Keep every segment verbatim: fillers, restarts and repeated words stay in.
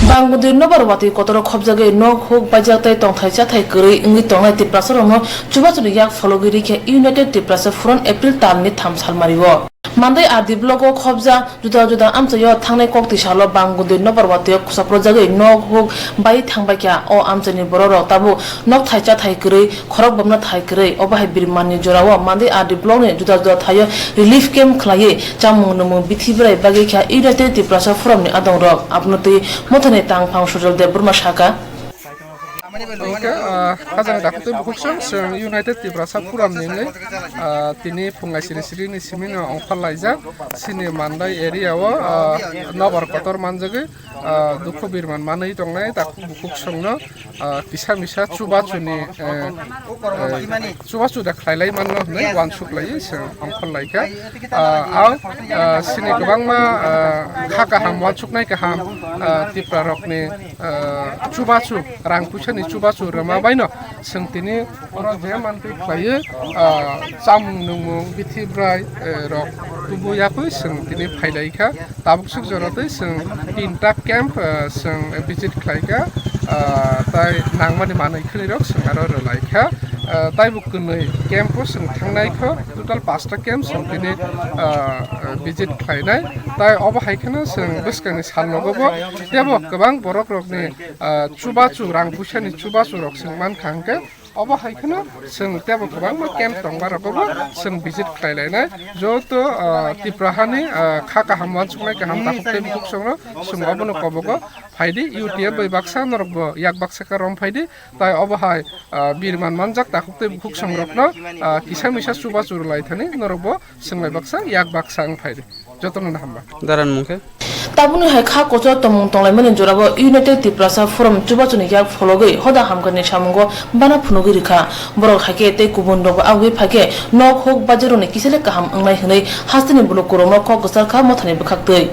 Bangwdwi nobar watwi kotoro khobjagwi nok huk baijak tei tongthai chathai kwrwi wngwi tongnai Tiprasarokno chubachuni yak phologwi rikha United Tiprasa Forum April talni tham salmario. Mandai R D block o khobjak juda juda amchaio thangnai koktwi salo bangwdwi nobar watwi soprojagwi nok huk bai thangbaikha. O amchaini borokrok tabuk nokthai chathai kwrwi khorok bomna thai kwrwi. Obo hai birmanni jorao Mandai R D blockni juda juda thaio relief camp khlaiwi chamung nwngmung bithi bwrai bagwi kha United Tiprasa Forumni adongrok. Abono twi mothani tangphang Sujal Debbarma saka. Hwnkhe, ah, hajani dakti bukhuk song chwng United Tiprasa Forum ni wngwi, ah, tini phungai siri siri ni simi no ongkhor laijak. Chini Mandai area o, ah, nobar kotor manjagwi, ah, dukhu birman manwi tongnai dakti bukhuk song no, ah, kisa misa chubachuni, eh, eh, chubachu da khlailai manno hwnwi uansuk laiwi chwng ongkhor laikha. Ah, ang, ah, chini kwbangma, ah, kha kaham uansuknai kaham, ah, Tiprarokni, ah, chubachu, rang puisani chubachu rwma baino chwng tini oro je mantwi khlaiwi, ah, chamung nwngmung bithi bwrai, eh, rok tubu yakwi chwng tini phailaikha. Tabuk suk jora tei chwng tinta camp, ah, chwng visit khlaikha, ah, tai nangmani manwi khwlwirok chwng aro rwlaikha. Ah, taibo kwnwi camp o chwng thangnai kho, total pasta camp chwng tini, ah, visit khlainai. Tai obo hai kheno chwng bwskangni salnogo bo tebo kwbang borokrokni, ah, chubachu, rang puisani chubachu rok chwng mankha hwnkhe, obo hai kheno chwng tebo kwbangma camp tongma rogo bo chwng visit khlai lainai. Joto, ah, Tipra hani, ah, kha kaham uansuknai kaham takhuk tei bukhuk songno chwng obono kobogo phaidi, U T F bai baksa norok bo yak baksa khe rom phaidi. Tai obo hai, ah, birman manjak takhuk tei bukhuk songrokno, ah, kisa misa chubachu rwlai thani norok bo chwng bai baksa yak baksa wng phaidi. Jotono no hamba. Daran mung khe? Tabukni hai kha kochor tongmung tonglaimani jorao United Tiprasa Forum chubachuni yak phologwi hoda hamkani samungo bana phunugwi rwkha. Borok hai khe tei kubun rokbo agwi phai khe nok huk bajaroni kisale kaham wngnai hwnwi hasteni bulukurokno kok kwchar kha mothani bwkhaktwi.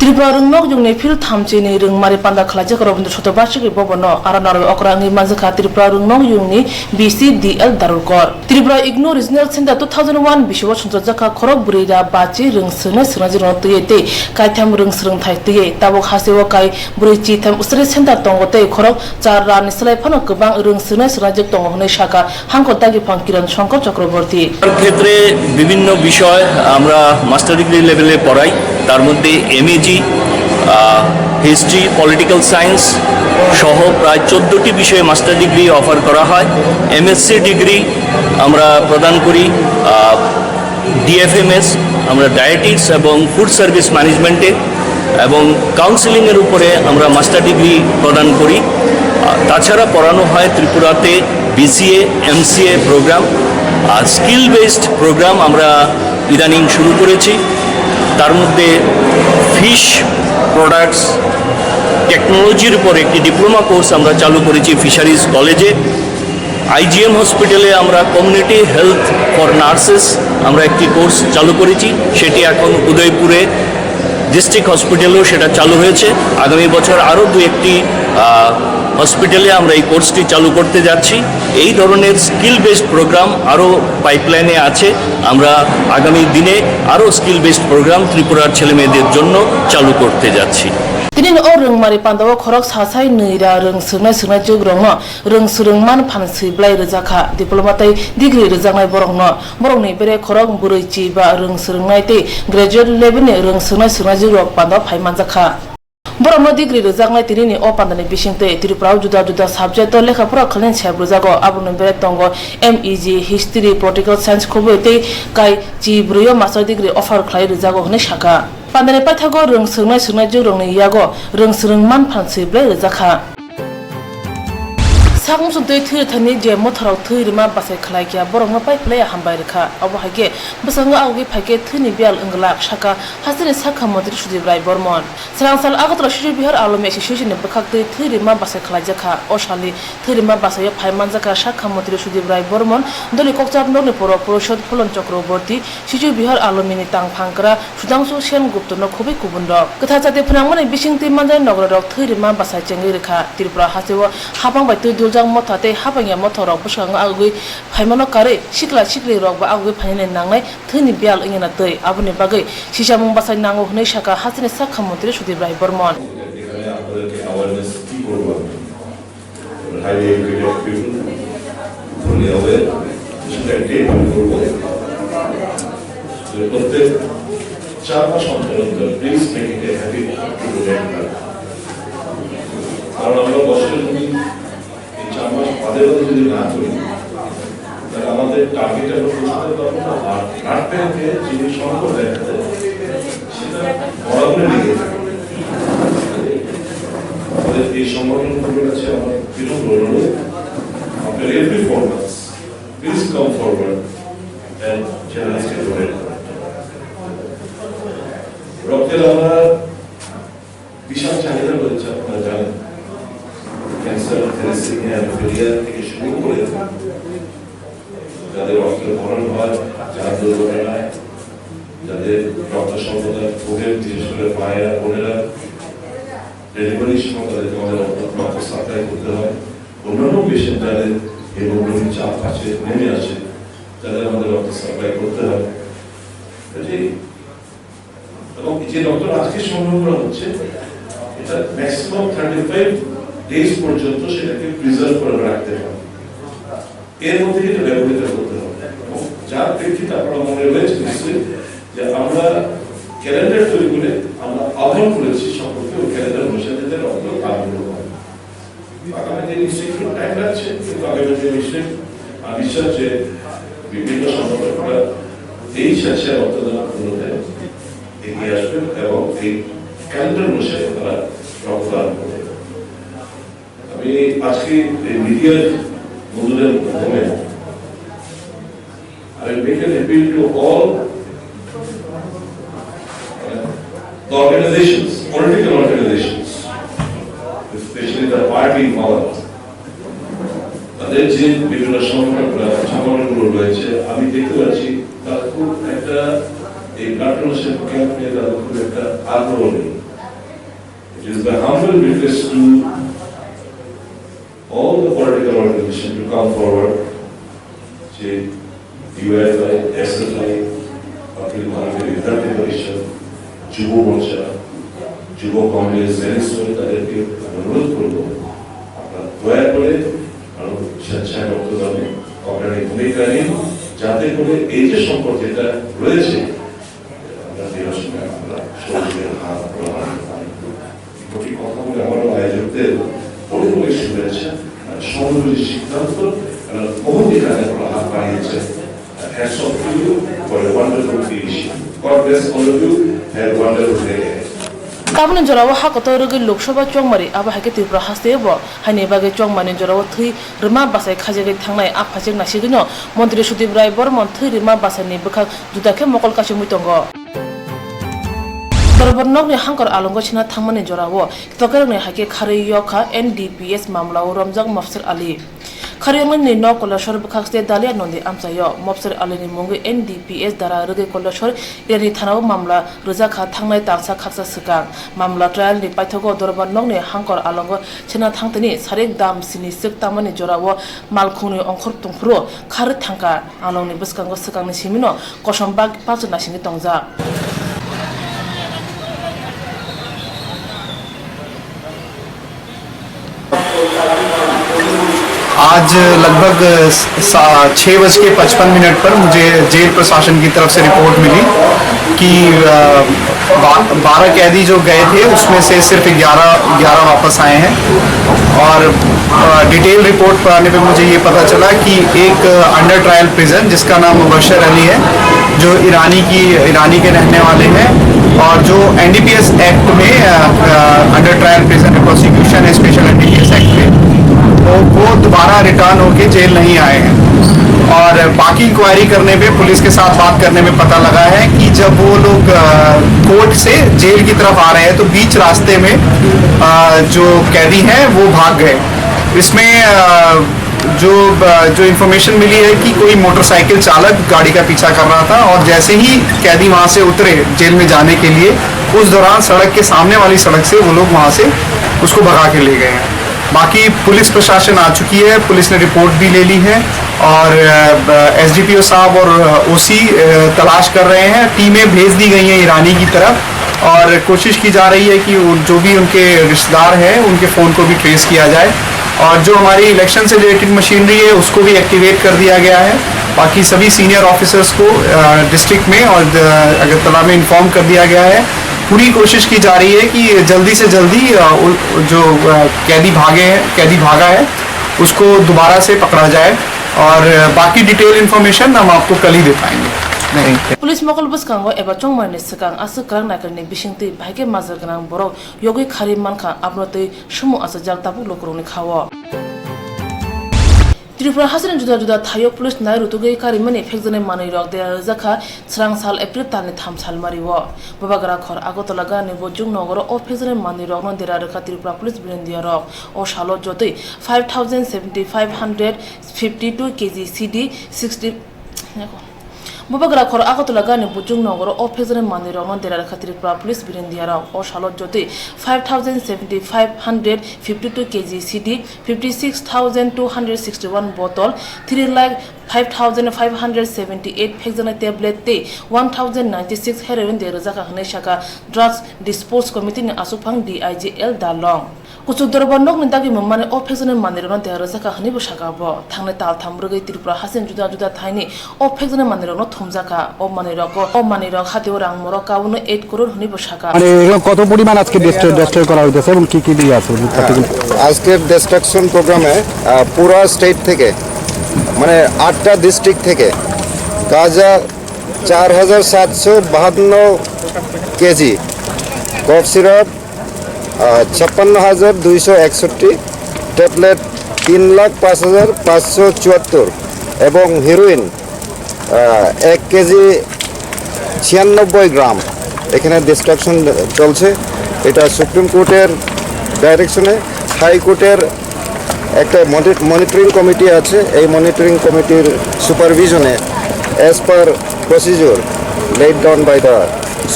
Tripura rwngnok yungni field thamchini rwngmari panda khlaijak Rabindra Chaturvasiki Bhavan no aro narwi okra wngwi manjakha Tripura rwngnok yungni V C D L Darulkor. Tripura igno Regional Center two thousand one bisio swngjak jakha khorok bwrwi ra bachi rwng swrwngnai swrwngnaijwk rwno twiwi tei kaitham rwng swrwngthai twiwi. Tabuk hasteo kai bwrwi chitham usari center tongo tei khorok char ra ni slai phano kwbang rwng swrwngnai swrwngnaijwk tongo hwnwi sakha hangkor dagiphang Kiran Shankar Chakraborty. ক্ষেত্রে বিভিন্ন বিষয় আমরা master degree লেভেলে পড়াই, তার মধ্যে MAG, history, political science সহ প্রায় চোদ্দোটি বিষয়ে মাস্টার ডিগ্রি অফার করা হয়। এমএসসি ডিগ্রি আমরা প্রদান করি ডিএফএমএস, আমরা ডায়েটিক্স এবং ফুড সার্ভিস ম্যানেজমেন্টে, এবং কাউন্সেলিংয়ের উপরে আমরা মাস্টার ডিগ্রি প্রদান করি। আহ, তাছাড়া পড়ানো হয় ত্রিপুরাতে বিসিএ, এমসিএ প্রোগ্রাম, আর স্কিল বেসড প্রোগ্রাম আমরা ইদানিং শুরু করেছি। তার মধ্যে ফিশ প্রোডাক্টস টেকনোলজির উপর একটি ডিপ্লোমা কোর্স আমরা চালু করেছি ফিশারিজ কলেজে। আইজিএম হসপিটালে আমরা কমিউনিটি হেলথ ফর নার্সেস আমরা একটি কোর্স চালু করেছি, সেটি এখন উদয়পুরে ডিস্ট্রিক্ট হসপিটালেও সেটা চালু হয়েছে। আগামী বছর আরও দু একটি, আহ, হসপিটালে আমরা এই কোর্সটি চালু করতে যাচ্ছি। এই ধরনের স্কিল বেসড প্রোগ্রাম আরও পাইপলাইনে আছে। আমরা আগামী দিনে আরও স্কিল বেসড প্রোগ্রাম ত্রিপুরার ছেলেমেয়েদের জন্য চালু করতে যাচ্ছি। Tini o rwngmari pandao khorok sasai nwi ra rwng swrwngnai swrwngnaijwk rokno rwng swrwng man phan swi bwlai rwjakha, diploma tei degree rwjaknai borokno. Borokni bere khorok bwrwi chi ba rwng swrwngnai tei graduate level ni rwng swrwngnai swrwngnaijwk rok pandao phai manjakha. Borokno degree rwjaknai tinini o pandani bisingtwi Tripura o juda juda subject o lekha pora khlainai sep rwjago. Aboni bere tongo M E G, History, Political Science khobwi tei kai chi bwrwi o master degree offer khlai rwjago hwnwi sakha. Pandani paithago rwng swrwngnai swrwngnaijwk rokni yago rwng swrwng man phan swi bwlai rwjakha. Sak muchung twi thwi rwthani je mothorok thwi rwma bachai khlai khe borokno pai phlai hambai rwkha. Obo hai khe bwskango agwi phai khe thwini biyal wng glak, sakha hasteni sakha montri Sudip Rai Bormon. Swrang sal Agartala Siju Bihar Alumni Association ni bwkhak twi thwi rwma bachai khlai jakha. O salni thwi rwma bachaio phai manjakha sakha montri Sudip Rai Bormon, doli kokchap nokni poro porishod Pholon Chakraborty, Siju Bihar Alumni ni tangphang kwra Sudhangshu Sen Gupta no khobwi kubun rok. Kwthar chati phnangmani bisingtwi manjak nogra rok thwi rwma bachai chengwi rwkha. Tripura hasteo hapang bai twi dul Jang motha tei habangya motha rok bwskango agwi phaimano karwi sikla sikli rok bo agwi phainani nangnai thwini biyal wngya na twi. Aboni bagwi sichamung bachai nango hwnwi sakha hasteni sakha montri Sudip Rai Bormon. এখানে আপনাদেরকে অ্যাওয়ারনেস কি করবো আমি? Highly educated people, ফুলি অ্যাওয়ার, সেটা একটি করবো। যে প্রত্যেক চার মাস অন্তর অন্তর please make it a habit to do that. কারণ আমরা বছরের মধ্যে এই চার মাস বাদে বাদে যদি না করি, তাহলে আমাদের টার্গেটে আমরা পৌঁছাতে পারবো না। আর ব্লাড ব্যাংকে যিনি সংকট দেখা যায়, সেটা বরাবরই লেগে থাকে। আমাদের এই সংগঠনগুলোর কাছে আমার বিনম্র অনুরোধ, আপনার every four months please come forward and চ্যালেঞ্জকে ডোনেট করেন। রক্তের আমরা বিশাল চাহিদা রয়েছে, আপনারা জানেন। ক্যান্সার, থ্যালাসেমিয়া, হেমোফিলিয়া থেকে শুরু করে যাদের রক্তের ক্ষরণ হয়, যারা দুর্ঘটনায়, যাদের রক্ত স্বল্পতায় ভোগেন, বিশেষ করে মায়েরা, বোনেরা, ডেলিভারির সময় তাদেরকে আমাদের রক্ত, রক্ত সাপ্লাই করতে হয়। অন্যান্য পেশেন্ট যাদের হিমোগ্লোবিন চাপ আছে, নেমে আসে, তাদের আমাদের রক্ত সাপ্লাই করতে হয়। কাজেই এবং যে রক্ত আজকে সংগ্রহ করা হচ্ছে, এটা ম্যাক্সিমাম থার্টি ফাইভ ডেজ পর্যন্ত সেটাকে প্রিজার্ভ করে রাখতে হবে। এর মধ্যে এটা ব্যবহৃত করতে হবে। এবং যার প্রেক্ষিতে আপনারা মনে রয়েছে নিশ্চয়ই যে আমরা ক্যালেন্ডার তৈরি করে আমরা আহ্বান করেছি সকলকে ওই ক্যালেন্ডার অনুসারে যাতে রক্ত দান করতে হবে। আগামী দিনে নিশ্চয়ই একটু টাইম লাগছে, কিন্তু আগামী দিনে নিশ্চয়ই আমি বিশ্বাস যে বিভিন্ন সংগঠকরা এই স্বেচ্ছায় রক্তদান করতে এগিয়ে আসবেন এবং এই ক্যালেন্ডার অনুসারে তারা রক্তদান করবেন। আমি আজকে এই মিডিয়ার বন্ধুদের মাধ্যমে I will make an appeal to all, uh, the organizations, political organizations, especially the party in power. তাদের যে বিভিন্ন সংগঠন, আহ, সংগঠনগুলো রয়েছে, আমি দেখতে পাচ্ছি তারা খুব একটা এই ব্লাড ডোনেশন ক্যাম্প নিয়ে তাদের খুব একটা আগ্রহ নেই। It is my humble request to all the political organization to come forward, যে ইউএফআই, এসএফআই, অখিল ভারতীয় বিদ্যার্থী পরিষদ, যুব মোর্চা, যুব কংগ্রেস, এনএসইউ, তাদেরকে অনুরোধ করব, আপনারা দয়া করে আরো স্বেচ্ছায় রক্তদানে অগ্রণী ভূমিকা নিন, যাতে করে এই যে সংকট যেটা রয়েছে, আমরা দৃঢ় সঙ্গে আমরা সহযোগিতার হাত আমরা বাড়াতে পারি। প্রতি কথা বলে আমারও আয়োজকদের অনেক অনেক শুভেচ্ছা আর সমন্বয় সিদ্ধান্ত, কারণ বহু দিন আগে আমরা হাত বাড়িয়েছে। Hats off to you for a wonderful creation. God bless all of you. Have a wonderful day ahead. Tabukni jorao ha kotor rwgwi Lok Sabha chongmari, abo hai khe Tripura hasteo bo haini bagwi chongmani jorao thwi rwma bachai khaijagwi thangnai. A phaijak naisigwino Montri Sudip Rai Bormon thwi rwma bachaini bwkhak juda khe mokol kachimwi tongo. Dorbar nokni hangkor alongo sena thangmani jorao tokerokni hai khe kharwi yok kha N D P S mamlao romjak Mofsar Ali. Kharwi wngnani nok Kolesor bwkhakste Dalia Nondi amchaio. Mofsar Alini mungwi N D P S dara rwgwi Kolesor Irani thanao mamla rwjak kha thangnai talsa khaksa swkang. Mamla trial ni paithago Dorbar nokni hangkor alongo sena thangtini sarik dam sini swk tamani jorao malkhungni ongkhor tongphuru kharwi thangkha. Alongni bwskango swkangni simino kosom bak pachu naisingwi tongjak. आज लगभग सा-, छः बज के पचपन मिनट पर मुझे जेल प्रशासन की तरफ से रिपोर्ट मिली कि, अ, बा-, बारह कैदी जो गए थे, उसमें से सिर्फ ग्यारह, ग्यारह वापस आए हैं। और, अ, डिटेल रिपोर्ट पर आने पे मुझे ये पता चला कि एक अंडर ट्रायल प्रिजन, जिसका नाम मुबशर अली है, जो ईरानी की, ईरानी के रहने वाले हैं और जो एनडीपीएस एक्ट में, अ, अ, अंडर ट्रायल प्रिजन प्रोसिक्यूशन है, स्पेशल एनडीपीएस एक्ट में, तो वो दोबारा रिटर्न होके जेल नहीं आए हैं। और बाकी इंक्वायरी करने पे, पुलिस के साथ बात करने में पता लगा है कि जब वो लोग, अ, कोर्ट से जेल की तरफ आ रहे हैं, तो बीच रास्ते में, अ, जो कैदी हैं, वो भाग गए। इसमें, अ, जो, अ, जो इन्फॉर्मेशन मिली है कि कोई मोटरसाइकिल चालक गाड़ी का पीछा कर रहा था और जैसे ही कैदी वहाँ से उतरे जेल में जाने के लिए, उस दौरान सड़क के सामने वाली सड़क से वो लोग वहाँ से उसको भगा के ले गए हैं। बाकी पुलिस प्रशासन आ चुकी है, पुलिस ने रिपोर्ट भी ले ली है और एसडीपीओ साहब और ओसी तलाश कर रहे हैं। टीमें भेज दी गई हैं ईरानी की तरफ और कोशिश की जा रही है कि उन, जो भी उनके रिश्तेदार हैं उनके फ़ोन को भी ट्रेस किया जाए और जो हमारी इलेक्शन से रिलेटेड मशीनरी है उसको भी एक्टिवेट कर दिया गया है। बाकी सभी सीनियर ऑफिसर्स को डिस्ट्रिक्ट में और अगरतला में इन्फॉर्म कर दिया गया है। पूरी कोशिश की जा रही है कि जल्दी से जल्दी अ, उ- जो अ, कैदी भागे हैं, कैदी भागा है, उसको दोबारा से पकड़ा जाए और अ, बाकी डिटेल इन्फॉर्मेशन हम आपको कल ही दे पाएंगे। Thank you. Police mokol bwskango eba chongmani swkang aswk kwrak naikolni bisingtwi bahai khe majra gwnang borok yogwi kharwi mankha, abono twi sumu achajak tabuk lukurokni khao. Tripura hasteni juda juda thaio police nai rutugwi karimani phekjaknai manwirok dera rwjakha srang sal April talni tham salmario. Bubagra khor Agartala gani Bojong nogoro o phekjaknai manwirokno dera rwkha Tripura police birindiyarok. O salo jotoi five thousand seventy five hundred fifty two kg C D sixty Bubagra khor Agartala gani Bojong nogoro o phekjaknai manwirokno dera rwkha Tripura police birindiyarok. O salo jotoi five thousand seventy five hundred fifty two kg C D, fifty six thousand two hundred sixty one bottle, three lakh five thousand five hundred seventy eight phekjaknai tablet tei one thousand ninety six heroin dera rwjakha hwnwi sakha Drugs Dispose Committee ni aswkphang D I G L Dalong. Kuchuk dorbar nokni dagi mwnmani o phekjaknai manwirokno dera rwjakha hwnwibo sakha bo. Thangnai tal tham rwgwi Tripura hasteni juda juda thaini o phekjaknai manwirokno thumjakha. O manwirok, o manwirok hatio rang morok kabuno eight crore hwnwibo sakha. মানে এরকম কত পরিমাণ আজকে destroy destroy করা হইতেছে এবং কি কি দিয়ে আছে? হ্যাঁ, আজকের ডিস্ট্রাকশন প্রোগ্রামে আহ, পুরা স্টেট থেকে, মানে আটটা ডিস্ট্রিক্ট থেকে গাঁজা চার হাজার সাতশো বাহান্ন কেজি, কফ সিরাপ ছাপ্পান্ন হাজার দুইশো একষট্টি, ট্যাবলেট তিন লাখ পাঁচ হাজার পাঁচশো চুয়াত্তর এবং হিরোইন আহ, এক কেজি ছিয়ানব্বই গ্রাম এখানে ডিস্ট্রাকশন চলছে। এটা সুপ্রিম কোর্টের ডাইরেকশনে, হাইকোর্টের একটা মনিটরিং কমিটি আছে, এই মনিটরিং কমিটির সুপারভিশনে, as per procedure laid down by the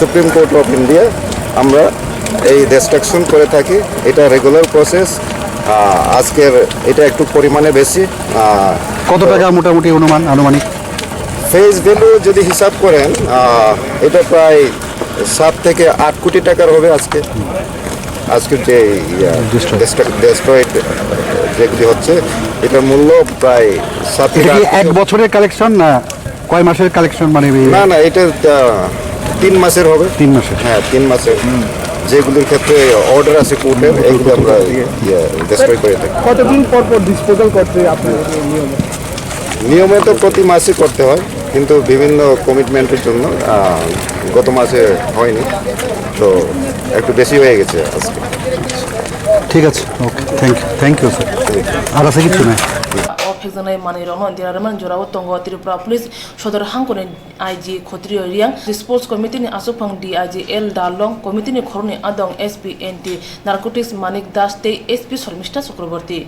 Supreme Court of India, আমরা এই ডিস্ট্রাকশন করে থাকি। এটা রেগুলার প্রসেস। আজকের এটা একটু পরিমাণে বেশি। আহ, কত টাকা মোটামুটি অনুমান, আনুমানিক? ফেস ভ্যালু যদি হিসাব করেন, আহ, এটা প্রায় সাত থেকে আট কোটি টাকার হবে আজকে। আজকের যে ইয়া, ডিস্ট্রয়। ডিস্ট্রয়, ডিস্ট্রয়েড যেগুলি হচ্ছে, এটার মূল্য প্রায় সাত এটা থেকে কি আট এক কোটি। বছরের কালেকশন না কয় মাসের কালেকশন, মানে এই না, না, এটা, আহ, তিন মাসের হবে। তিন মাসের। হ্যাঁ, তিন মাসের। যেগুলির ক্ষেত্রে অর্ডার আছে কোর্টের, এগুলো আমরা, ইয়ে, ডিস্ট্রয় করে থাকি। কতদিন পর পর ডিসপোজাল করতে আপনাদের এই নিয়ম? নিয়মিত প্রতি মাসে করতে হয়, কিন্তু বিভিন্ন কমিটমেন্টের জন্য, আহ, গত মাসে হয়নি, তো একটু বেশি হয়ে গেছে আজকে। ঠিক আছে, okay, thank you, thank you sir. আর আছে কিছু নাই? O phekjaknai manwirokno dera rwmani jorao tongo Tripura Police Sodor Hangkoni I G Khatriya Reang, Sports Committee ni aswkphang D I G L Dalong, committee ni khoroknwi adong S P Anti Narcotics Manik Das tei S P Sharmista Chakraborty.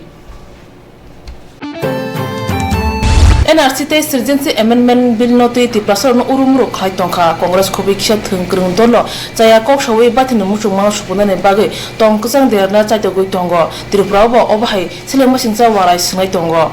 N R C tei Citizenship Amendment Bill no twi Tiprasarokno urumuru khlai tongkha. Congress khobwi kisa thwng kwrwng dolo chaya kok sawi baithangni muchungmano supunani bagwi tong kwchang derna chaitogwi tongo. Tripura o bo obo hai seleng masingcha warai swngnai tongo.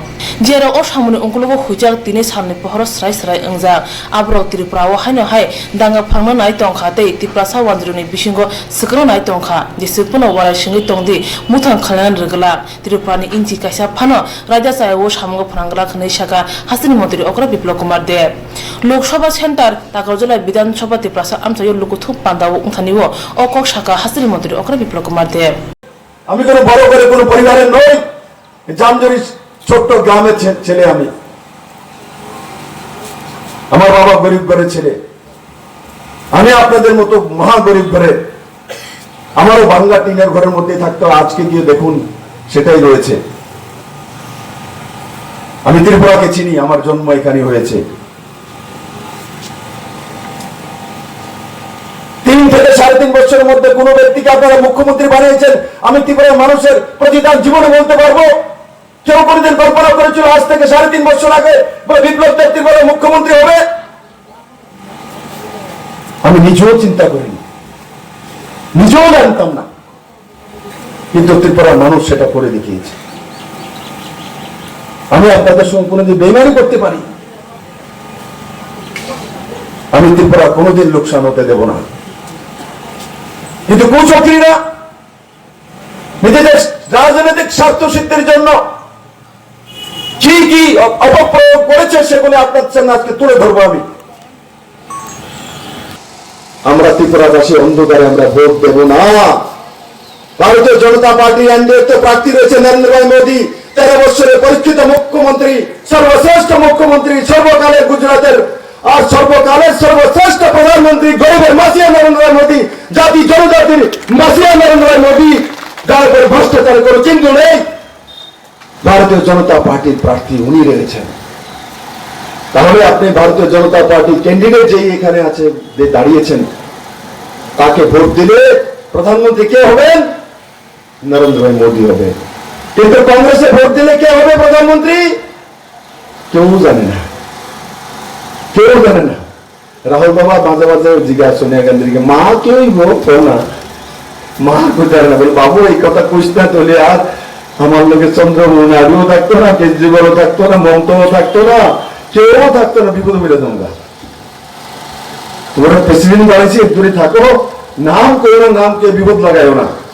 Jerok o samungni ungkulugo huijak tini salni pohoro srai srai wngjak. Aborok Tripura o haino hai danga phrangna nai tongkha tei Tiprasa wanjrwini bisingo swkangna nai tongkha. Jeswk phano warai swngwi tongdi, muthang khlainani rwgwlak. Tripura ni inchi kaisa phano raida chayao samungo phwrang glak hwnwi sakha hasteni montri okra Biplab Kumar Deb. Lok Sabha Centre, Takarjala Bidhan Sabha Tiprasa amchaio lukuthum pandao wngthani o, o kok sakha hasteni montri okra Biplab Kumar Deb. আমি কোনো বড় করে কোনো পরিবারের নই, জামজুরি ছোট্ট গ্রামের ছে- ছেলে আমি। আমার বাবা গরিব ঘরের ছেলে। আমি আপনাদের মতো মহা গরিব ঘরে, আমারও ভাঙ্গা টিনের ঘরের মধ্যেই থাকতে হয়। আজকে গিয়ে দেখুন, সেটাই রয়েছে। আমি ত্রিপুরাকে চিনি, আমার জন্ম এখানে হয়েছে। তিন থেকে সাড়ে তিন বছরের মধ্যে কোনো ব্যক্তিকে আপনারা মুখ্যমন্ত্রী বানিয়েছেন, আমি ত্রিপুরার মানুষের প্রতিদান জীবনে বলতে পারবো। কেউ কোনোদিন কল্পনা করেছিল আজ থেকে সাড়ে তিন বছর আগে বিপ্লব দেব ত্রিপুরার মুখ্যমন্ত্রী হবে? আমি নিজেও চিন্তা করিনি, নিজেও জানতাম না। কিন্তু ত্রিপুরার মানুষ সেটা করে দেখিয়েছে। আমি আপনাদের সঙ্গে কোনোদিন বেইমানি করতে পারি, আমি ত্রিপুরা কোনোদিন লোকসান হতে দেব না। কিন্তু কুচক্রীরা নিজেদের রাজনৈতিক স্বার্থ সিদ্ধির জন্য কি কি অপ-, অপপ্রয়োগ করেছে, সেগুলি আপনাদের সামনে আজকে তুলে ধরবো আমি। আমরা ত্রিপুরাবাসী অন্ধকারে আমরা ভোট দেব না। ভারতীয় জনতা পার্টি এনডিএ তে প্রার্থী রয়েছে নরেন্দ্র ভাই মোদী, তেরো বছরের পরীক্ষিত মুখ্যমন্ত্রী, সর্বশ্রেষ্ঠ মুখ্যমন্ত্রী, সর্বকালের গুজরাটের আর সর্বকালের সর্বশ্রেষ্ঠ প্রধানমন্ত্রী, গরিবের মাসিয়া নরেন্দ্র ভাই মোদী, জাতি জনজাতির মাসিয়া নরেন্দ্র ভাই মোদী, যার উপরে ভ্রষ্টাচার কোনো চিহ্ন নেই। ভারতীয় জনতা পার্টির প্রার্থী উনি রয়েছেন। তাহলে আপনি ভারতীয় জনতা পার্টির ক্যান্ডিডেট যেই এখানে আছে, যে দাঁড়িয়েছেন, তাকে ভোট দিলে প্রধানমন্ত্রী কে হবেন? নরেন্দ্র ভাই মোদী হবে। কিন্তু কংগ্রেসে ভোট দিলে কে হবে প্রধানমন্ত্রী? কেউ জানে না, কেউ জানে না। রাহুল বাবা মাঝে মাঝে জিজ্ঞাসা সোনিয়া গান্ধীকে, "মা কে হইব? কও না।" মা কইতে পারে না, বলে, "বাবু, এই কথা কইস না, তাহলে আর আমার লগে চন্দ্রবাবু নাইডুও থাকতো না, কেজরিওয়ালও থাকতো না, মমতাও থাকতো না, কেউ থাকতো না, বিপদে পড়ে যাবো।" তোমরা প্রেসিডেন্ট বানাইছি, দূরে থাকো, নাম কইও না, নাম কে বিপদ লাগাইও না।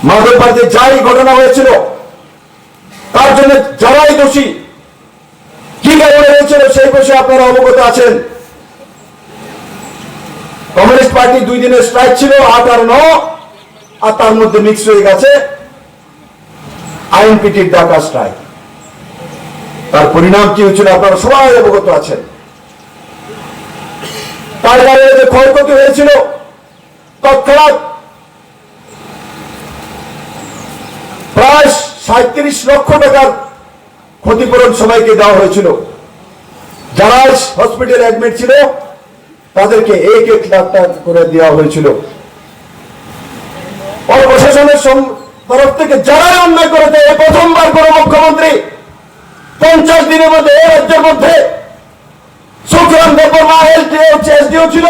মাধববাড়িতে যাই ঘটনা হয়েছিল, তার জন্য যারাই দোষী, কি কারণে হয়েছিল, সেই বিষয়ে আপনারা অবগত আছেন। কমিউনিস্ট পার্টি দুই দিনের স্ট্রাইক ছিল, আট আর ন, আর তার মধ্যে মিক্স হয়ে গেছে আইএনপিটির ডাকা স্ট্রাইক। তার পরিণাম কি হয়েছিল, আপনারা সবাই অবগত আছেন। তার কারণে যে ক্ষয়ক্ষতি হয়েছিল, তৎক্ষণাৎ প্রায় সাঁইত্রিশ লক্ষ টাকার ক্ষতিপূরণ সবাইকে দেওয়া হয়েছিল। যারা হসপিটালে অ্যাডমিট ছিল, তাদেরকে এক এক লাখ টাকা করে দেওয়া হয়েছিল। ও প্রশাসনের সম-, তরফ থেকে যারা অন্যায় করেছে, এই প্রথমবার কোনো মুখ্যমন্ত্রী পঞ্চাশ দিনের মধ্যে এই রাজ্যের মধ্যে সুখরাম দেববর্মা এলটিও হচ্ছে, এসডিও ছিল,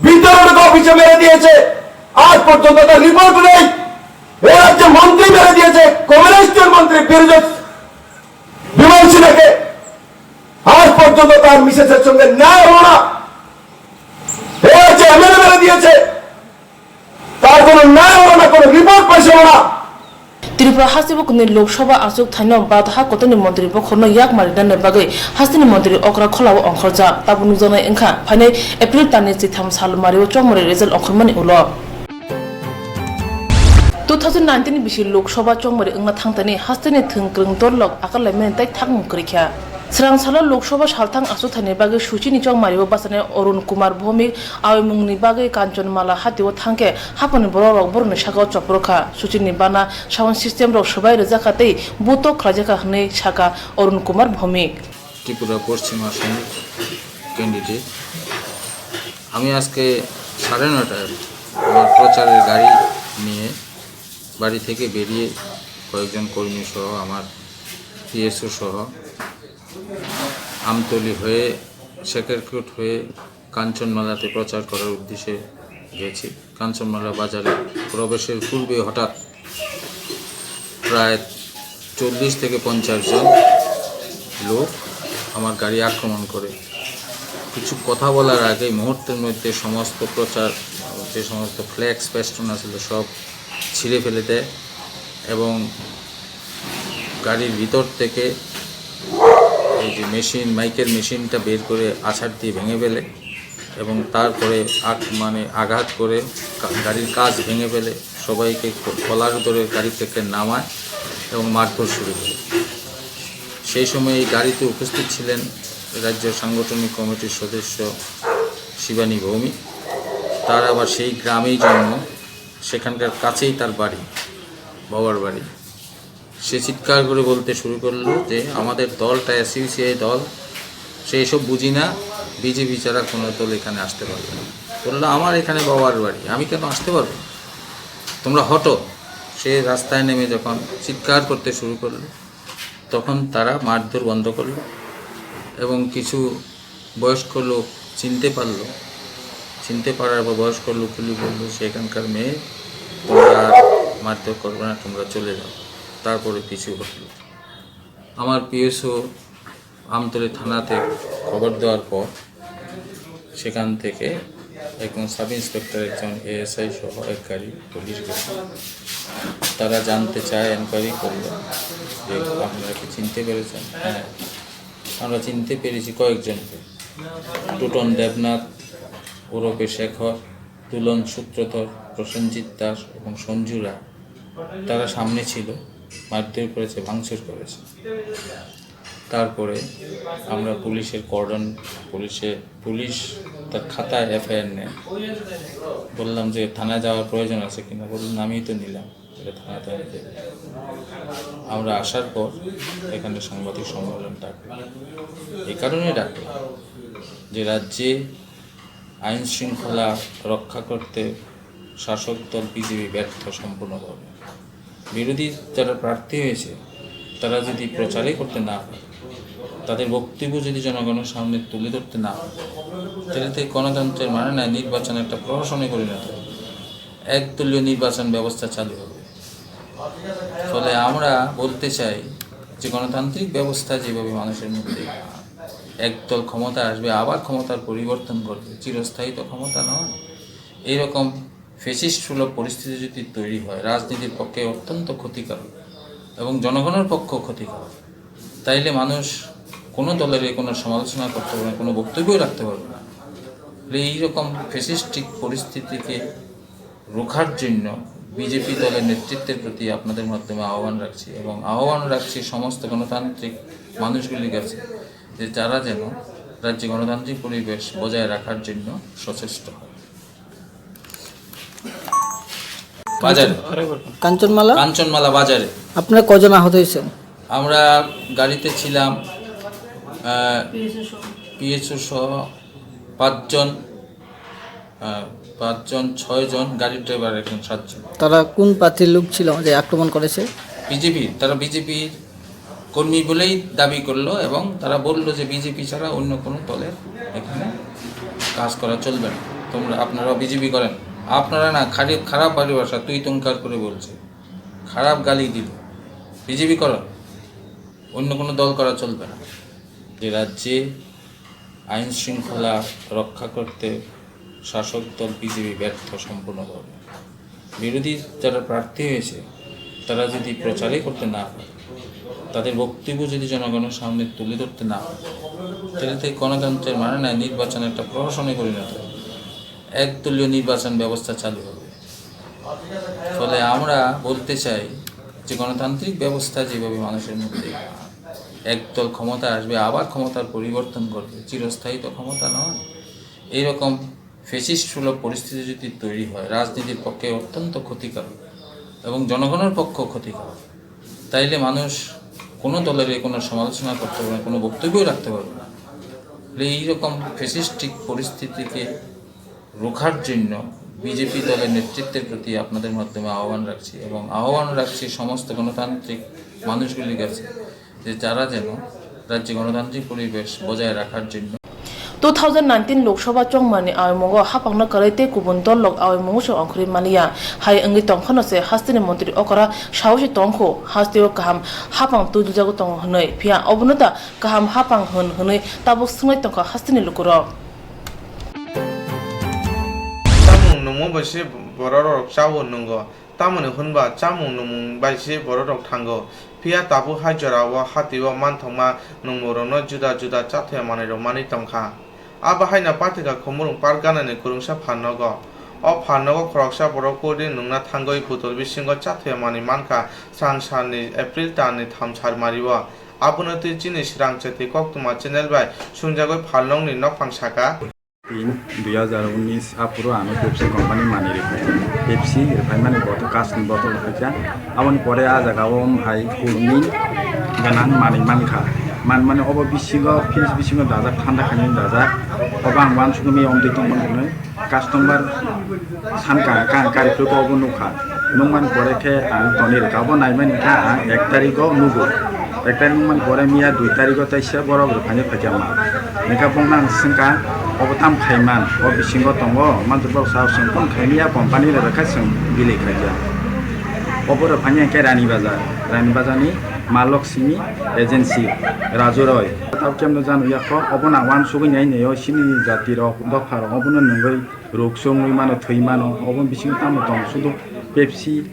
ভিতরে ঢুকে অফিসে মেরে দিয়েছে। আজ পর্যন্ত তার রিপোর্ট নেই। এ রাজ্যে মন্ত্রী মেরে দিয়েছে, কমিউনিস্টের মন্ত্রী বিরোধী বিমান সিনহাকে। আজ পর্যন্ত তার মিসেসের সঙ্গে ন্যায় হলো না। এ রাজ্যে এমএলএ মেরে দিয়েছে, তার কোনো ন্যায় হলো না, কোনো রিপোর্ট পাইছে না। Tripura hasteo kunui Lok Sabha achuk thaino bata ha kotorni montri bokhorno yakma rinani bagwi hasteni montri okra kholao ongkhorjak. Tabuk nukjaknai wngkha phainai April talni chitham salmario chongmari result ongkhormani ulo. Two thousand nineteen bisi Lok Sabha chongmari wngna thangtani hasteni thwng kwrwng dol lok akarlaimani tei thangmung kwrwikha. Swrang salo Lok Sabha salthang achuk thaini bagwi suchini chongmario bachanai Arun Kumar Bhowmik aoimungni bagwi Kanchanmala hatio thangkhe haphangni borokrok borokni sakao chopro kha. Suchini bana sound system rok swbai rwjak kha tei buto khlaijak kha hwnwi sakha Arun Kumar Bhowmik. Tripura পশ্চিম আসন ক্যান্ডিডেট। আমি আজকে সাড়ে নয়টায় আমার প্রচারের গাড়ি নিয়ে বাড়ি থেকে বেরিয়ে কয়েকজন কর্মী সহ আমার পিএসও সহ আমতলী হয়ে, সেকেরকুট হয়ে কাঞ্চনমালাতে প্রচার করার উদ্দেশ্যে গেছি। কাঞ্চনমালা বাজারে প্রবেশের পূর্বে হঠাৎ প্রায় চল্লিশ থেকে পঞ্চাশ জন লোক আমার গাড়ি আক্রমণ করে। কিছু কথা বলার আগেই মুহূর্তের মধ্যে সমস্ত প্রচার, যে সমস্ত ফ্লেক্স ফেস্টুন আছিল, সব ছিঁড়ে ফেলে দেয় এবং গাড়ির ভিতর থেকে এই যে মেশিন, মাইকের মেশিনটা বের করে আছাড় দিয়ে ভেঙে ফেলে এবং তারপরে আক-, মানে আঘাত করে কা-, গাড়ির কাচ ভেঙে ফেলে, সবাইকে ক-, কলার ধরে গাড়ি থেকে নামায় এবং মারধর শুরু করে। সেই সময় এই গাড়িতে উপস্থিত ছিলেন রাজ্য সাংগঠনিক কমিটির সদস্য শিবানী ভৌমিক। তার আবার সেই গ্রামেই জন্ম, সেখানকার কাছেই তার বাড়ি, বাবার বাড়ি। সে চিৎকার করে বলতে শুরু করলো যে, "আমাদের দলটা এসইউসিআই দল, সে এসব বুঝি না, বিজেপি ছাড়া কোনো দল এখানে আসতে পারবে না।" বললো, "আমার এখানে বাবার বাড়ি, আমি কেন আসতে পারবো? তোমরা হটো।" সে রাস্তায় নেমে যখন চিৎকার করতে শুরু করলো, তখন তারা মারধর বন্ধ করলো এবং কিছু বয়স্ক লোক চিনতে পারলো। চিনতে পারার পর বয়স্ক লোকগুলি বললো, "সেখানকার মেয়ে, তোমরা আর মারধর করবে না, তোমরা চলে যাও। তারপরে পিছু হটলো। আমার পিএসও আমতলী থানাতে খবর দেওয়ার পর সেখান থেকে একজন সাব ইন্সপেক্টর, একজন এএসআই সহ এক গাড়ি পুলিশ গেছে। তারা জানতে চায়, এনকোয়ারি করলো যে আপনারা কি চিনতে পেরেছেন? হ্যাঁ, আমরা চিনতে পেরেছি কয়েকজনকে। টুটন দেবনাথ ওরফে শেখর, দুলন সূত্রধর, প্রসেনজিৎ দাস এবং সঞ্জু রায়, তারা সামনে ছিল, মারধর করেছে, ভাঙচুর করেছে। তারপরে আমরা পুলিশের কর্ডন, পুলিশে, পুলিশ তার খাতায় এফআইআর নেয়। বললাম যে, "থানায় যাওয়ার প্রয়োজন আছে কিনা?" বললেন, "আমিই তো নিলাম, এটা থানায় তো আমি দেবো।" আমরা আসার পর এখানে সাংবাদিক সম্মেলন ডাকলাম, এই কারণে ডাকলাম যে রাজ্যে আইন শৃঙ্খলা রক্ষা করতে শাসক দল বিজেপি ব্যর্থ সম্পূর্ণভাবে। বিরোধী যারা প্রার্থী হয়েছে, তারা যদি প্রচারই করতে না পারে, তাদের বক্তব্য যদি জনগণের সামনে তুলে ধরতে না পারে, তাহলে তো এই গণতন্ত্রের মানে নাই, নির্বাচন একটা প্রহসনে পরিণত হবে, একদলীয় নির্বাচন ব্যবস্থা চালু হবে। ফলে আমরা বলতে চাই যে গণতান্ত্রিক ব্যবস্থা যেভাবে মানুষের মধ্যে একদল ক্ষমতা আসবে, আবার ক্ষমতার পরিবর্তন ঘটবে, চিরস্থায়ী তো ক্ষমতা নয়। এইরকম ফ্যাসিস্ট সুলভ পরিস্থিতি যদি তৈরি হয়, রাজনীতির পক্ষে অত্যন্ত ক্ষতিকারক এবং জনগণের পক্ষেও ক্ষতিকারক। তাইলে মানুষ কোনো দলের কোনো সমালোচনা করতে পারবে না, কোনো বক্তব্যই রাখতে পারবে না। ফলে এইরকম ফ্যাসিস্টিক পরিস্থিতিকে রোখার জন্য বিজেপি দলের নেতৃত্বের প্রতি আপনাদের মাধ্যমে আহ্বান রাখছি এবং আহ্বান রাখছি সমস্ত গণতান্ত্রিক মানুষগুলির কাছে যে তারা যেন রাজ্যে গণতান্ত্রিক পরিবেশ বজায় রাখার জন্য সচেষ্ট হয়। বাজারে, কাঞ্চনমালা? কাঞ্চনমালা বাজারে। আপনারা কজন আহত হয়েছেন? আমরা গাড়িতে ছিলাম, আহ, পিএসও সহ পাঁচজন, আহ, পাঁচজন, ছয়জন, গাড়ির ড্রাইভার একজন, সাতজন। তারা কোন প্রার্থীর লোক ছিল যে আক্রমণ করেছে? বিজেপি, তারা বিজেপির কর্মী বলেই দাবি করলো এবং তারা বলল যে বিজেপি ছাড়া অন্য কোনো দলের এখানে কাজ করা চলবে না। তোমরা, আপনারা বিজেপি করেন, আপনারা না, খালি খারাপ পরিভাষা, তুই তুঙ্কার করে বলছে, খারাপ গালি দিল, বিজেপি করো, অন্য কোনো দল করা চলবে না। যে রাজ্যে আইন শৃঙ্খলা রক্ষা করতে শাসক দল বিজেপি ব্যর্থ সম্পূর্ণভাবে। বিরোধী যারা প্রার্থী হয়েছে, তারা যদি প্রচারই করতে না পারে, তাদের বক্তব্য যদি জনগণের সামনে তুলে ধরতে না পারে, তাহলে তো এই গণতন্ত্রের মানে নাই, নির্বাচন একটা প্রহসনে পরিণত হবে, একদলীয় নির্বাচন ব্যবস্থা চালু হবে। ফলে আমরা বলতে চাই যে গণতান্ত্রিক ব্যবস্থা যেভাবে মানুষের মধ্যে একদল ক্ষমতা আসবে, আবার ক্ষমতার পরিবর্তন ঘটবে, চিরস্থায়ী তো ক্ষমতা নয়। এইরকম ফ্যাসিস্ট সুলভ পরিস্থিতি যদি তৈরি হয়, রাজনীতির পক্ষে অত্যন্ত ক্ষতিকারক এবং জনগণের পক্ষেও ক্ষতিকারক। তাইলে মানুষ কোনো দলের কোনো সমালোচনা করতে পারবে না, কোনো বক্তব্যই রাখতে পারবে না। ফলে এইরকম ফ্যাসিস্টিক পরিস্থিতিকে রোখার জন্য বিজেপি দলের নেতৃত্বের প্রতি আপনাদের মাধ্যমে আহ্বান রাখছি এবং আহ্বান রাখছি সমস্ত গণতান্ত্রিক মানুষগুলির কাছে যে তারা যেন রাজ্যে গণতান্ত্রিক পরিবেশ বজায় রাখার জন্য। Two thousand nineteen Lok Sabha chongmani aoimungo hapangno kwrwi tei kubun dol lok aoimungo se ongkhorwi maliya. Hai wngwi tongphano se hasteni montri okora saosi tongkhu, hasteo kaham hapang twiljagwi tongo hwnwi. Phiya obono da kaham hapang hwn hwnwi tabuk swngnai tongkha hasteni lukurok. Chamung nungmo bai se bororok chao nungo, tamoni hwnba chamung nungmung bai se bororok thango. Phiya tabuk hai jorao hatio manthokma nungmungrokno juda juda chathoya manwirok manwi tongkha. Abo haino pathika Khumulwng Parganani kwrwngsa pharnogo. O pharnogo khoroksa borok cold drink nungna thangwi botol bisingo chathoya manwi mankha, srang salni April talni tham salmario. Abono twi chini swrang chati koktwma channel bai swngjagwi pharnokni nokphang saka. Tin, dui hazar unis aphuru ano Pepsi company manwi rwkha. Pepsi rwphaimani bottle, kachni bottle rwphaikha. Aboni pore ah jagao hai cold drink gwnang manwi mankha. Manmani obo bisingo, fridge bisingo dajak, thanda khainani dajak. Obo ang uansukgwi maya wngwi tongmani hwnwi. Customer sankha, kha, kari phuru khe obo nukha. Nukmani pore khe ang tonwi rwkha. Obo naimani khe ang ek tarigo nugo. Ek tarik nukmani pore miya dui tarigo teisa borok rwphaini phaikha mal. Hwnkhe bongno ang swngkha, obo tamo khaiman? O bisingo tongo, manjak borok sao chwng phone khaimya, company rwkha chwng bilai khaikha. Oborok phani hwnkhe Rani Bazar, Rani Bazar ni Malok Simi Agency, Raju Roy. Tao kemno janu yakho, obono ang uansugwi nai naio, chini jati rok, dopha rok, obono nungwi ruk songwi mano, thwi mano, obo bisingo tamo tong, sudu Pepsi,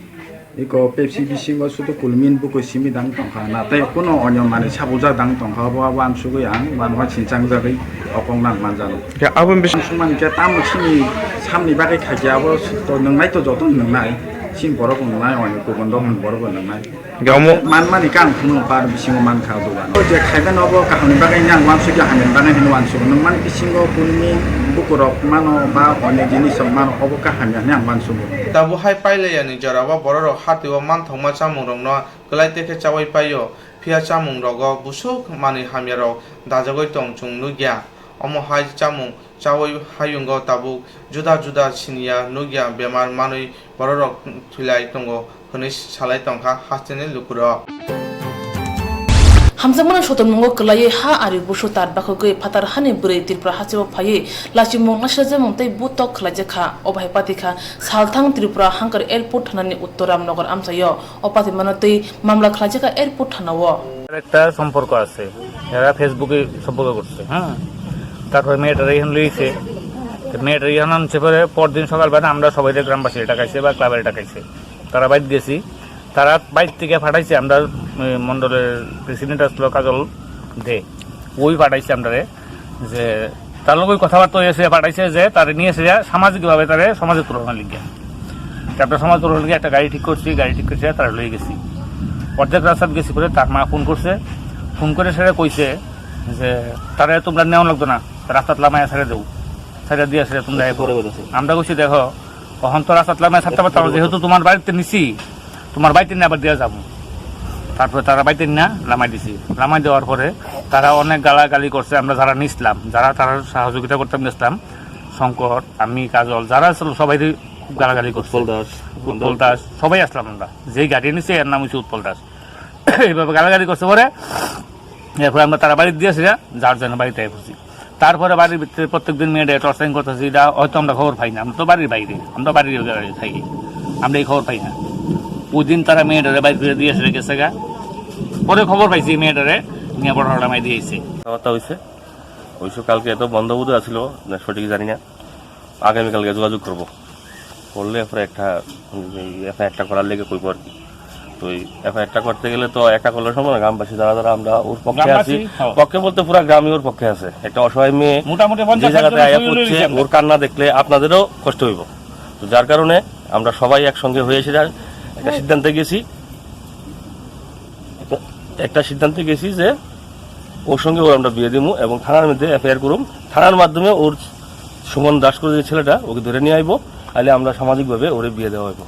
iko Pepsi bisingo sudu kulmin bukui simi dang tongkha, natai kuno onyo manwi sabujak dang tongkha, obo uansugwi ang uanwa sinchang jagwi okong nang manjano. Khe abo bising Sumani khe tamo chini samni bagwi khaikhe abo to nungnai to joto nungnai, chini borok nungnai, onyo kubun dopha ni borok nungnai. Gamo. Manmani kang phunuk par bisingo mankha dogan. O je khaiben obo kahamni bagwi nang wansukya hamya bagwi hino wansuk. Nung man bisingo kunni bukurok mano ba onyo jinis rok mano obo kahamya hwnwi ang wansugo. Tabuk hai pailaiya ni jora o borok rok hatwi o manthokma chamung rok no kwlai tekhe chawi paio. Phiya chamung rogo busuk manwi hamya rok dajagwi tong chwng nukya. Omo hai chamung chawi hayungo tabuk juda juda siniya nukya bemar manwi bororok thwilai tongo hwnwi salai tongkha hasteni lukurok. Hamjakmano sotonmungo kwlaiwi ha ari busu tar bakhogwi phatar hani bwrwi Tripura hasteo phaiwi lachimung naisajamung tei butok khwlaijakha. Obo hai patikha salthang Tripura Hangkar Airport thanani Uttor Ramnagar amchaio. O patimano twi mamla khwlaijakha airport thanao. একটা সম্পর্ক আছে, এরা ফেসবুকে সম্পর্ক করছে, হ্যাঁ। তারপরে মেয়েটারে এখানে লইছে। তো মেয়েটারে এখানে আনছে পরে পরদিন সকালবেলা আমরা সবাই গ্রামবাসী ডাকাইছে বা ক্লাবের ডাকাইছে। তারা বাইত গেছি, তারা বাইত থেকে পাঠাইছে, আমরা, এ, মণ্ডলের প্রেসিডেন্ট আসলো কাজল দে, ওই পাঠাইছে আমরারে। যে তার লগে কথাবার্তা হয়েছে, পাঠাইছে যে তারে নিয়ে এসে যা সামাজিকভাবে তারে সমাজে তুলনা লিখে। তারপরে সমাজ তুলনা লিখে একটা গাড়ি ঠিক করছি, গাড়ি ঠিক করছে, তারা লয়ে গেছি। অর্ধেক রাস্তাত গেছি পরে তার মা ফোন করছে, ফোন করে সেটা কইছে যে তারে তোমরা নেওয়া লাগতো না, রাস্তাত লামায় ছেড়ে দেও, ছেড়ে দিয়ে আসলে তোমরা এসো। আমরা কইছি, "দেখো, অখন তো রাস্তাত লামায় ছাড়তে পারতাম না, যেহেতু তোমার বাড়িতে নিছি, তোমার বাড়িতে নিয়ে আবার দিয়ে যাবো।" তারপরে তারা বাড়িতে নিয়ে লামাই দিছি। লামাই দেওয়ার পরে তারা অনেক গালাগালি করছে। আমরা যারা নিছিলাম, যারা তারা সহযোগিতা করতাম গেছিলাম, শঙ্কর, আমি, কাজল, যারা ছিল সবাই খুব গালাগালি করছে। উৎপল দাস। উৎপল দাস, সবাই আসলাম আমরা। যেই গাড়ি নিছে এর নাম হচ্ছে উৎপল দাস। এইভাবে গালাগালি করছে পরে এরপরে আমরা তারা বাড়িত দিয়েছি, যার জন্য বাড়িতে এসেছি। তারপরে বাড়ির ভিতরে প্রত্যেকদিন মেয়েটা টর্চারিং করতেছি, এটা হয়তো আমরা খবর পাই না, আমরা তো বাড়ির বাইরে, আমরা বাড়ির ওই জায়গায় থাকি, আমরা এই খবর পাই না। ওই দিন তারা মেয়েটারে বাইর করে দিয়ে এসে গেছে গা। পরে খবর পাইছি মেয়েটারে নিয়ে বড় হড়ামাই দিয়েছে। কথাবার্তা হয়েছে, অবশ্য কালকে এত বন্ধ বোধ আছিল, না সঠিক জানি না। আগামীকালকে যোগাযোগ করব, করলে এরপরে একটা, এই এফআইআরটা করার লেগে কইবো আর কি। তো এই এফআইআরটা করতে গেলে তো একা করলে সম্ভব না, গ্রামবাসী যারা যারা আমরা ওর পক্ষে গ্রামবাসী, আছি, হ্যাঁ। পক্ষে বলতে পুরা গ্রামই ওর পক্ষে আছে। একটা অসহায় মেয়ে মোটামুটি যে পঞ্চাশ ষাট জায়গাতে জন আয়া সই পড়ছে, লইছে। ওর কান্না দেখলে আপনাদেরও কষ্ট হইব। তো যার কারণে আমরা সবাই একসঙ্গে হয়ে এসে যা-, একটা সিদ্ধান্তে গেছি, একটা সিদ্ধান্তে গেছি যে ওর সঙ্গে ওর আমরা বিয়ে দিমু এবং থানার মধ্যে এফআইআর করুম, থানার মাধ্যমে ওর সুমন দাস করে যে ছেলেটা ওকে ধরে নিয়ে আইবো, তাহলে আমরা সামাজিকভাবে ওরে বিয়ে দেওয়া হইব।